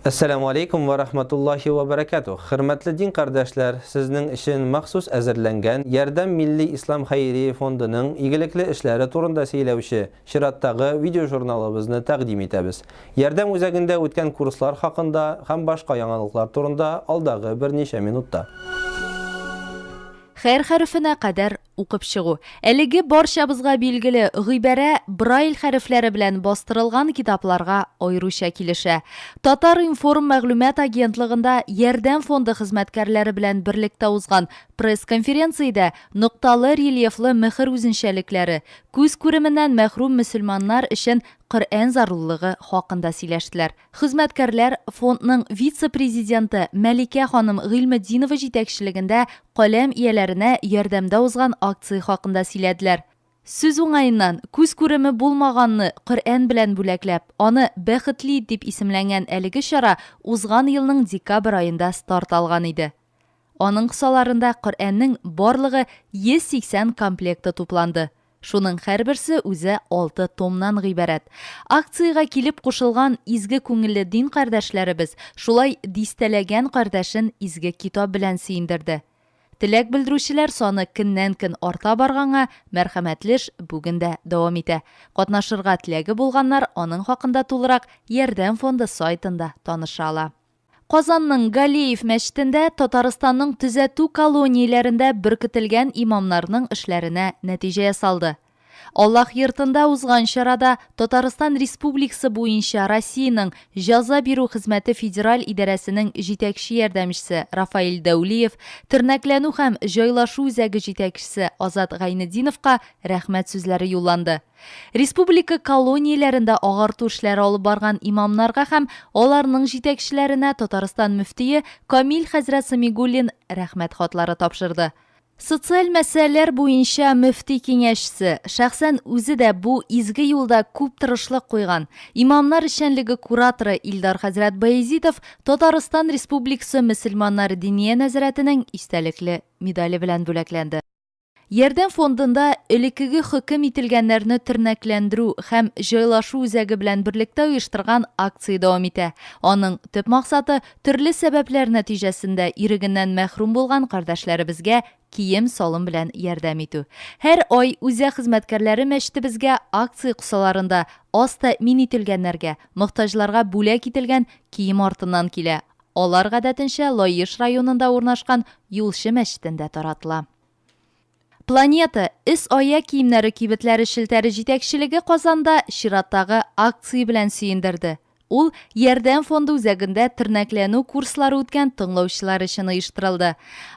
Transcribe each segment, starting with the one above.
Әссәламү алейкум вә рахматуллахи вә бәрәкәтүх. Хөрмәтле дин кардәшләр, сезнең өчен махсус әзерләнгән Ярдәм милли ислам хәйрия фондының игелекле эшләре турында сөйләүче чираттагы видеожурналыбызны тәкъдим итәбез. Ярдәм үзәгендә үткән курслар хакында һәм башка яңалыклар турында алдагы берничә минутта. Хәер хәрефенә кадәр укып чыгу. Әлеге барчабызга билгеле гыйбарә Брайль хәрефләре белән бастырылган китапларга аеруча килешә. Татар-информ мәгълүмат агентлыгында Ярдәм фонды хезмәткәрләре белән берлектә узган пресс-конференциядә нокталы рельефлы мехер үзенчәлекләре, күз күременнән мәхрүм мөселманнар өчен Коръән зарурлыгы хакында сөйләштеләр. Хезмәткәрләр фондның вице-президенты Мәликә ханым Гыйльметдинова җитәкчелегендә каләм ияләренә ярдәмдә узган акция хакында сөйләделәр. Сүз уңаеннан, күз күреме булмаганны Коръән белән бүләкләп, аны бәхетле ит дип исемләнгән әлеге чара узган елның декабрь аенда старт алган иде. Аның кысаларында Коръәннең барлыгы 180 комплекты тупланды. Шуның һәрберсе үзе алты томнан гыйбарәт. Акциягә килеп кушылган изге күңелле дин кардәшләребез шулай дистәләгән кардәшен изге китап белән сөендерде. Теләк белдерүчеләр саны көннән-көн арта барганга, мәрхәмәтле эш бүген дә дәвам итә. Катнашырга теләге булганнар аның хакында тулырак Ярдәм фонды сайтында таныша ала. Казанның Галиев мәчетендә Татарстанның төзәтү колонияләрендә беркетелгән имамнарның эшләренә нәтиҗә ясалды. Аллаһ йортында узган чарада Татарстан Республикасы буенча Россиянең Җәза бирү хезмәте федераль идарәсенең җитәкче ярдәмчесе Рафаэль Дәүлиев, Тернәкләнү һәм җайлашу үзәге җитәкчесе Азат Гайнетдиновка рәхмәт сүзләре юлланды. Республика колонияләрендә агарту эшләре алып барган имамнарга һәм аларның җитәкчеләренә Татарстан мөфтие Камил хәзрәт Самигуллин рәхмәт хатлары тапшырды. Социаль мәсьәләләр буенча мөфти киңәшчесе, шәхсән үзе дә бу изге юлда күп тырышлык куйган, имамнар эшчәнлеге кураторы Илдар хәзрәт Баязитов Татарстан Республикасы мөселманнар Диния нәзарәтенең истәлекле медале белән бүләкләнде. Ярдәм фондында элеккеге хөкем ителгәннәрне тернәкләндерү һәм җайлашу үзәге белән берлектә оештырган акция дәвам итә. Аның төп максаты, төрле сәбәпләр нәтиҗәсендә ирегеннән мәхрүм булган кардәшләребезгә кием-салым белән ярдәм итү. Һәр ай үзәк хезмәткәрләре мәчетебезгә акция кысаларында аз тәэмин ителгәннәргә, мохтаҗларга бүләк ителгән кием артыннан килә. Алар гадәтенчә Лаеш районында урнашкан Юлчы мәчетендә таратыла. Планета, өс-аяк киемнәре кибетләре челтәре җитәкчелеге Казанда чираттагы акция белән сөендерде. Ул Ярдәм фонды үзәгендә тернәкләнү курслары үткән тыңлаучылар өчен оештырылды.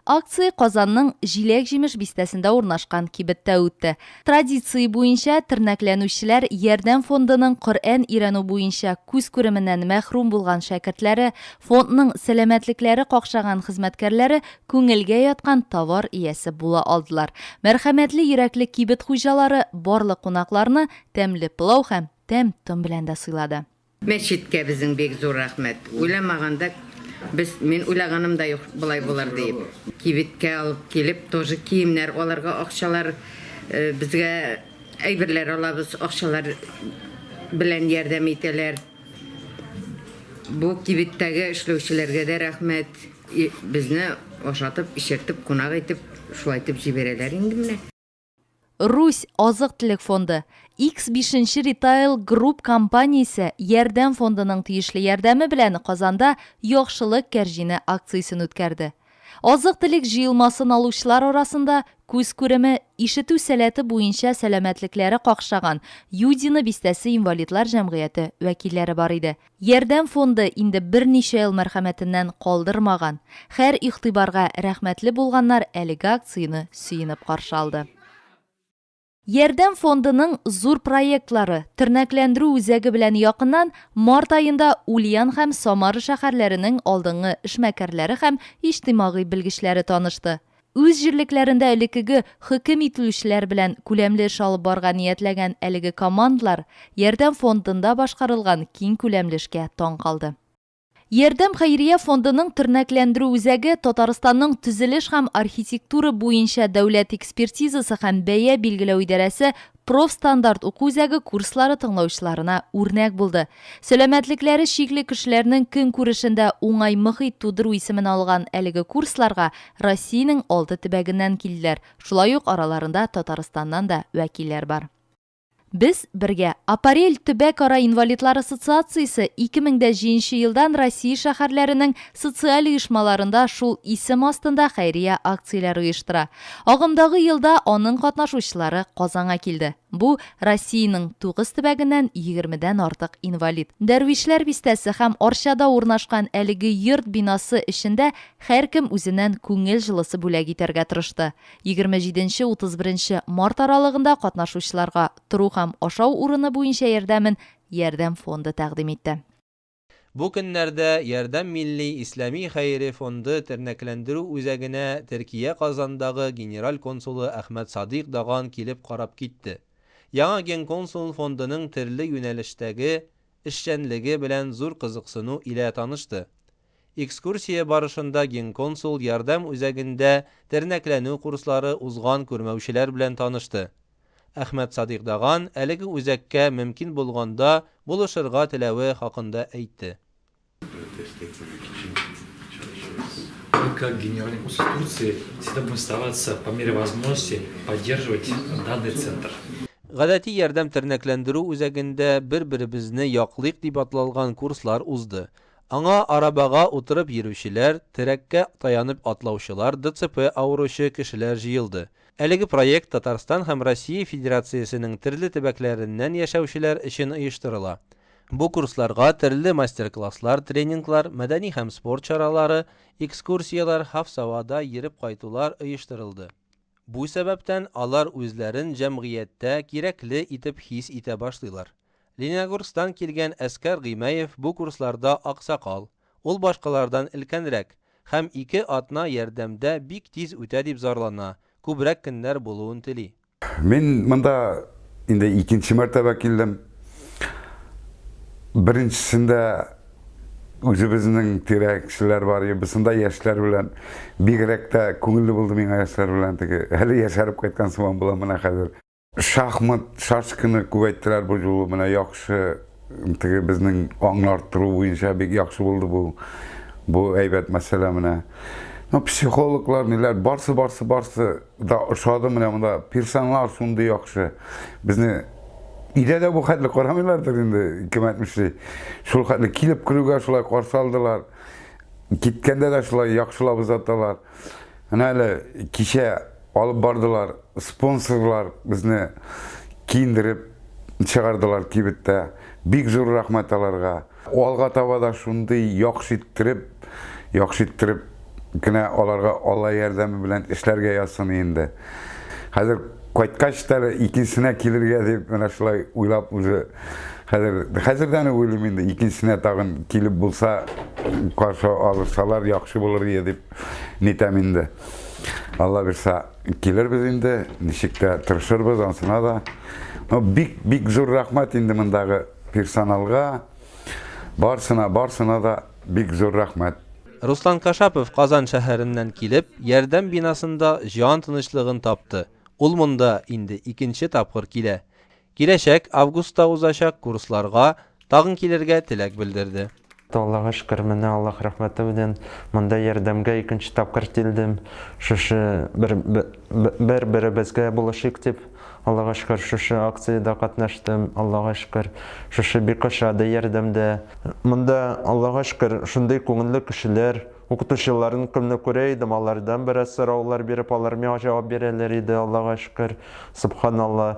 Акция Казанның Җиләк-җимеш бистәсендә урнашкан кибеттә үтте. Традиция буенча, тернәкләнүчеләр Ярдәм фондының Коръән өйрәнү буенча күз күременнән мәхрүм булган шәкертләре, фондның сәламәтлекләре какшаган хезмәткәрләре күңелгә яткан товар иясе була алдылар. Мәрхәмәтле йөрәкле кибет хуҗалары барлык кунакларны тәмле пылау һәм тәм-том белән дә сыйлады. Мәчеткә безнең бик зур рәхмәт. Уйламаганда без, мин уйлаганым да юк болай булыр диеп. Кибеткә алып килеп, тоже киемнәр алырга акчалар, безгә әйберләр алабыз, акчалар белән ярдәм итәләр. Бу кибеттәге эшләүчеләргә дә рәхмәт. Безне ашатып, эчертеп, кунак итеп, шулай итеп җибәрәләр инде менә. Русь азык-төлек фонды, X бишенче Retail Group компаниясе Ярдәм фондының тиешле ярдәме белән Казанда Яхшылык кәрҗине акциясен үткәрде. Азык-төлек җыелмасын алучылар арасында күз күреме, ишетү сәләте буенча сәламәтлекләре какшаган Юдино бистәсе инвалидлар җәмгыяте вәкилләре бар иде. Ярдәм фонды инде берничә ел мәрхәмәтеннән калдырмаган, һәр игътибарга рәхмәтле булганнар әлеге акцияне сөенеп каршы алды. Ярдәм фондының зур проектлары, тернәкләндерү үзәге белән якыннан март аенда Ульян һәм Самара шәһәрләренең алдынгы эшмәкәрләре һәм иҗтимагый белгечләре танышты. Үз җирлекләрендә элеккеге хөкем ителүчеләр белән күләмле эш алып барырга ниятләгән әлеге командалар Ярдәм фондында башкарылган киң күләмле эшкә таң калды. Ярдәм хәйрия фондының тернәкләндерү үзәге Татарстанның төзелеш һәм архитектура буенча дәүләт экспертизасы һәм бәя билгеләү идарәсе Профстандарт уку үзәге курслары тыңлаучыларына үрнәк булды. Сәламәтлекләре чикле кешеләрнең көнкүрешендә уңай мохит тудыру исемен алган әлеге курсларга Россиянең алты төбәгеннән килделәр, шулай ук араларында Татарстаннан да вәкилләр бар. Без бергә. Аппарель төбәкара инвалидлар ассоциациясе 2007 нче елдан Россия шәһәрләренең социаль оешмаларында шул исем астында хәйрия акцияләре оештыра. Агымдагы елда аның катнашучылары Казанга килде. Бу, Россиянең тугыз төбәгеннән егермедән артык инвалид. Дәрвишләр бистәсе һәм Арчада урнашкан әлеге йорт бинасы эчендә һәркем үзеннән күңел җылысы бүләк итәргә тырышты. 27 нче 31 нче март аралыгында катнашучыларга тору һәм ашау урыны буенча ярдәмен Ярдәм фонды тәкъдим итте. Бу көннәрдә Ярдәм милли ислами хәйри фонды тернәкләндерү үзәгенә Төркия Казандагы генераль консулы Әхмәт Садыйк Даган килеп карап китте. Яңа генконсул фондының терле юнәлештәге эшчәнлеге белән зур кызыксыну илә танышты. Экскурсия барышында генконсул Ярдәм үзәгендә тернәкләнү курслары узган күрмәүчеләр белән танышты. Әхмәт Садыйк Даган әлеге үзәккә мөмкин булганда булышырга теләве хакында әйтте. Мы как Генеральный консул Турции всегда будем стараться по мере возможности поддерживать данный центр. Гадәти ярдәм тернәкләндерү үзәгендә Бер-беребезне яклыйк дип атлалган курслар узды. Аңа арабага утырып йөрүчеләр, терәккә таянып атлаучылар, ДЦП авыручы кешеләр җыелды. Әлеге проект Татарстан һәм Россия Федерациясенең төрле төбәкләреннән яшәүчеләр өчен оештырыла. Бу курсларга төрле мастер-класслар, тренинглар, мәдәни һәм спорт чаралары, экскурсияләр, һаф-савада йөреп кайтулар оештырылды. Бу сәбәптән алар үзләрен җәмгыятьтә кирәкле итеп хис итә башлыйлар. Лениногорсктан килгән Әскәр Гыймаев бу курсларда аксакал, ул башкалардан өлкәнрәк һәм ике атна ярдәмдә бик тиз үтә дип зарлана, күбрәк көннәр булуын тели. Мин монда инде икенче мәртәбә килдем. Беренчесендә үзебезнең тирә кешеләр бар иде, бусында яшьләр белән бигрәк тә күңелле булды миңа яшьләр белән теге әле яшәреп кайткан сыман була менә хәзер. Шахмат, шашканы күбәйттеләр бу юлы. Менә яхшы теге безнең аңны арттыру буенча бик яхшы булды бу. Бу әйбәт мәсьәлә менә. Ну, психологлар, ниләр, барсы, барсы, барсы да ошады менә монда. Персонал шундый яхшы. Безне өйдә дә бу хәтле карамыйлардыр инде, кем әйтмешли. Шул хәтле килеп керүгә шулай каршы алдылар. Киткәндә дә шулай яхшылап озаталар. Менә әле кичә Алып бардылар, спонсорлар безне киендереп чыгардылар кибеттә. Бик зур рәхмәт аларга. Алга таба да шундый яхшы иттереп, яхшы иттереп кенә аларга Алла ярдәме белән эшләргә язсын инде. Хәзер кайткач та әле икенчесенә килергә дип менә шулай уйлап уже хәзер хәзердән үк уйлыйм инде икенчесенә тагын килеп булса каршы алырсалар яхшы булыр иде дип нитәм инде. Алла бирса, килербез инде, ничек тә тырышырбыз ансына да. Но бик бик зур рәхмәт инде мондагы персоналга. Барсына, барсына да бик зур рәхмәт. Руслан Кашапов Казан шәһәреннән килеп, Ярдәм бинасында җан тынычлыгын тапты. Ул монда инде икенче тапкыр килә. Киләчәк августта узачак курсларга тагын килергә теләк белдерде. Аллага шөкер, менә Аллаһ рәхмәте белән монда ярдәмгә икенче тапкыр килдем. Шушы бер бер-беребезгә булышыйк дип, Аллага шөкер, шушы акциядә катнаштым. Аллага шөкер, шушы бик ошады ярдәмдә. Монда, Аллага шөкер, шундый күңелле кешеләр, Укытучыларын кемне күрә идем, алардан бераз сораулар биреп, алар миңа җавап бирәләр иде, Аллага шөкер, сөбханалла.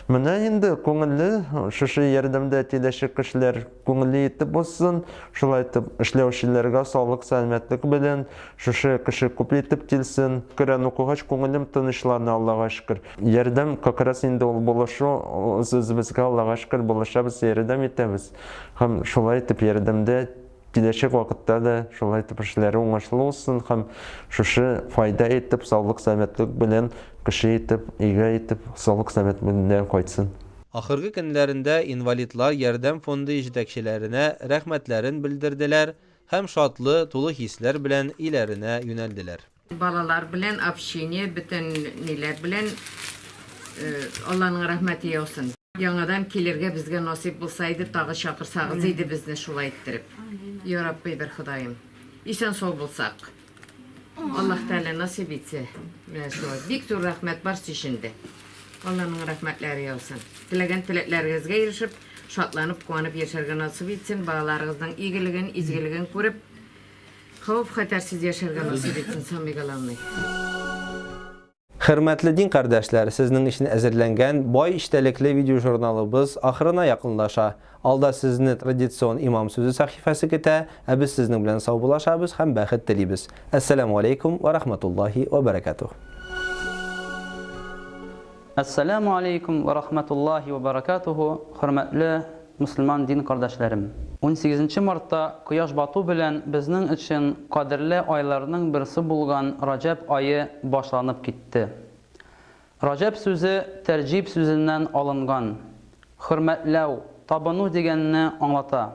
Менә инде күңелле, шушы ярдәмдә киләчәк кешеләр күңелле итеп булсын, шулай итеп эшләүчеләргә саулык, сәламәтлек белән шушы кеше күп итеп килсен. Коръән укыгач, күңелем тынычлана, Аллага шөкер. Ярдәм как раз инде ул булышу, үз-үзебезгә, Аллага шөкер, булышабыз, ярдәм итәбез. Һәм шулай итеп ярдәмдә Киләчәк вакытта да шулай итеп эшләре уңышлы булсын һәм шушы файда итеп, саулык-сәламәтлек белән кеше итеп, өйгә итеп, саулык-сәламәтлек белән кайтсын. Ахыргы көннәрендә инвалидлар Ярдәм фонды җитәкчеләренә рәхмәтләрен белдерделәр. һәм шатлы, тулы хисләр белән өйләренә юнәлделәр. Балалар белән общение, бөтен ниләр белән Алланың рәхмәте яусын. Яңадан килергә безгә насыйп булса иде, тагы чакырсагыз иде безне шулай иттереп. Я Рабби бер Ходаем. Исән-сау булсак. Аллаһ Тәгалә насыйп итсә. Менә шулай. Бик зур рәхмәт барсы өчен дә. Алланың рәхмәтләре яусын. Теләгән теләкләрегезгә ирешеп, шатланып, куанып яшәргә насыйп итсен, балаларыгызның игелеген, изгелеген күреп, хәвеф-хәтәрсез яшәргә насыйп итсен, самый главный. Хөрмәтле дин кардәшләр, сезнең өчен әзерләнгән бай эчтәлекле видеожурналыбыз ахырына якынлаша. Алда сезне традицион Имам сүзе сәхифәсе көтә, ә без сезнең белән саубуллашабыз һәм бәхет телибез. Әссәламү алейкум вә рахматуллаһи вә бәрәкәтүһ. Әссәләмү алейкум вә рахмәтуллаһи вә бәрәкәтүһү, хөрмәтле мөселман дин кардәшләрем! Унсигезенче мартта кояш бату белән безнең өчен кадерле айларның берсе булган Раҗәб ае башланып китте. Раҗәб сүзе тәрҗиб сүзеннән алынган, хөрмәтләү, табыну дигәнне аңлата.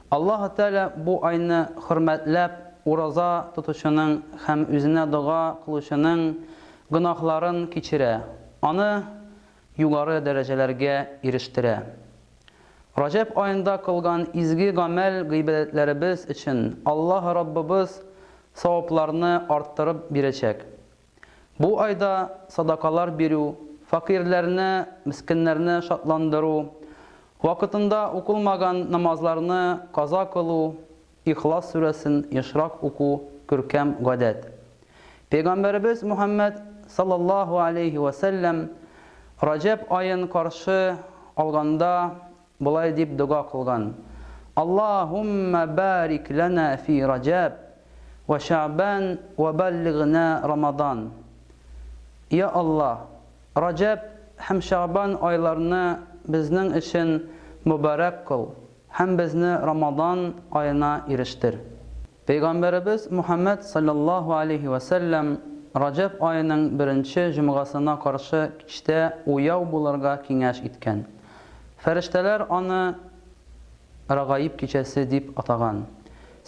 Аллаһы Тәгалә бу айны хөрмәтләп ураза тотучының һәм үзенә дога кылучының гөнаһларын кичерә, аны югары дәрәҗәләргә ирештерә. Раҗәб аенда кылган изге гамәл-гыйбадәтләребез өчен Аллаһ Раббыбыз савапларны арттырып бирәчәк. Бу айда садакалар бирү, фәкыйрьләрне, мескеннәрне шатландыру, вакытында укылмаган намазларны каза кылу, Ихлас сүрәсен ешрак уку күркәм гадәт. Пәйгамбәребез Мөхәммәд саллаллаһу алейһи вә сәлләм Раҗәб аен каршы алганда болай дип дога кылган, Аллаһуммә барик ләнә фи Раҗәб вә Шәгъбән вә бәллигънә Рамадан. Я Аллаһ, Раҗәб һәм Шәгъбан айларны безнең өчен мөбарәк кыл һәм безне Рамадан аена ирештер. Пәйгамбәребез Мөхәммәд салләллаһу алейһи вә сәлләм Раҗәб аеның беренче җомгасына каршы кичтә уяу булырга киңәш иткән. Фәрештәләр аны Рәгаиб кичәсе дип атаган.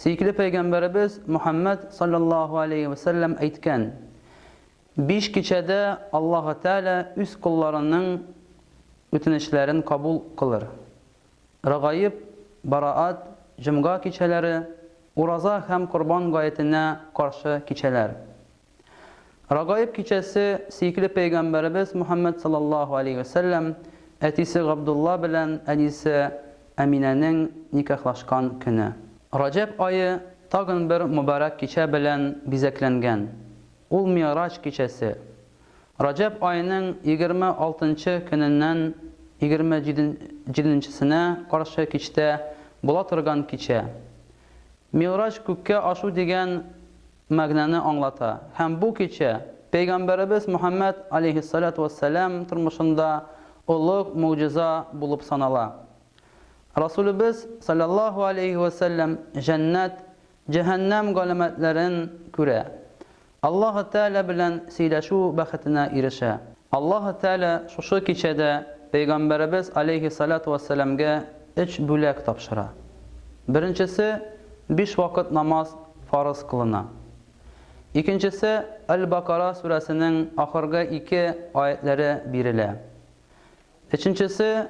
Сөекле пәйгамбәребез Мөхәммәд салләллаһу алейһи вә сәлләм әйткән, Биш кичәдә Аллаһы Тәгалә үз колларының үтенечләрен кабул кылыр. Рәгаиб, Бараат, җомга кичәләре, Ураза һәм Корбан гаетенә каршы кичәләр. Рәгаиб кичәсе сөекле пәйгамбәребез Мөхәммәд саллаллаһу алейһи вә сәлләм әтисе Габдулла белән әнисе Әминәнең никахлашкан көне. Раҗәб ае тагын бер мөбарәк кичә белән бизәкләнгән. Ул Мигъраҗ кичәсе. Раҗәб аеның 26 нчы көненнән 27 нчесенә каршы кичтә була торган кичә. Мигъраҗ күккә ашу дигән мәгънәне аңлата һәм бу кичә Пәйгамбәребез Мөхәммәд алейһиссаләтү вәссәлам тормышында олуг могҗиза булып санала. Расүлебез салләллаһу алейһи вәсәлләм җәннәт, җәһәннәм галәмәтләрен күрә. Аллаһы Тәгалә белән сөйләшү бәхетенә ирешә. Аллаһы Тәгалә шушы кичәдә Пәйгамбәребез алейһиссалату вәссәламгә өч бүләк тапшыра. Беренчесе, биш вакыт намаз фарыз кылына. Икенчесе, Әл-Бакара сүрәсенең ахыргы ике аятьләре бирелә. Өченчесе,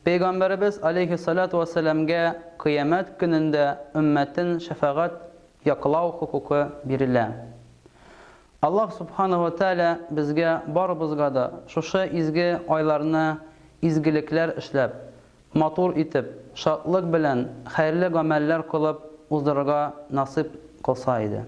Пәйгамбәребез алейһиссалату вәссәламгә Кыямәт көнендә өммәтен шәфәгать яклау хокукы бирелә. Аллаһ Субханаһу вә Тәгалә безгә барыбызга да шушы изге айларны изгелекләр эшләп, матур итеп, шатлык белән, хәерле гамәлләр кылып уздырырга насыйп кылса иде.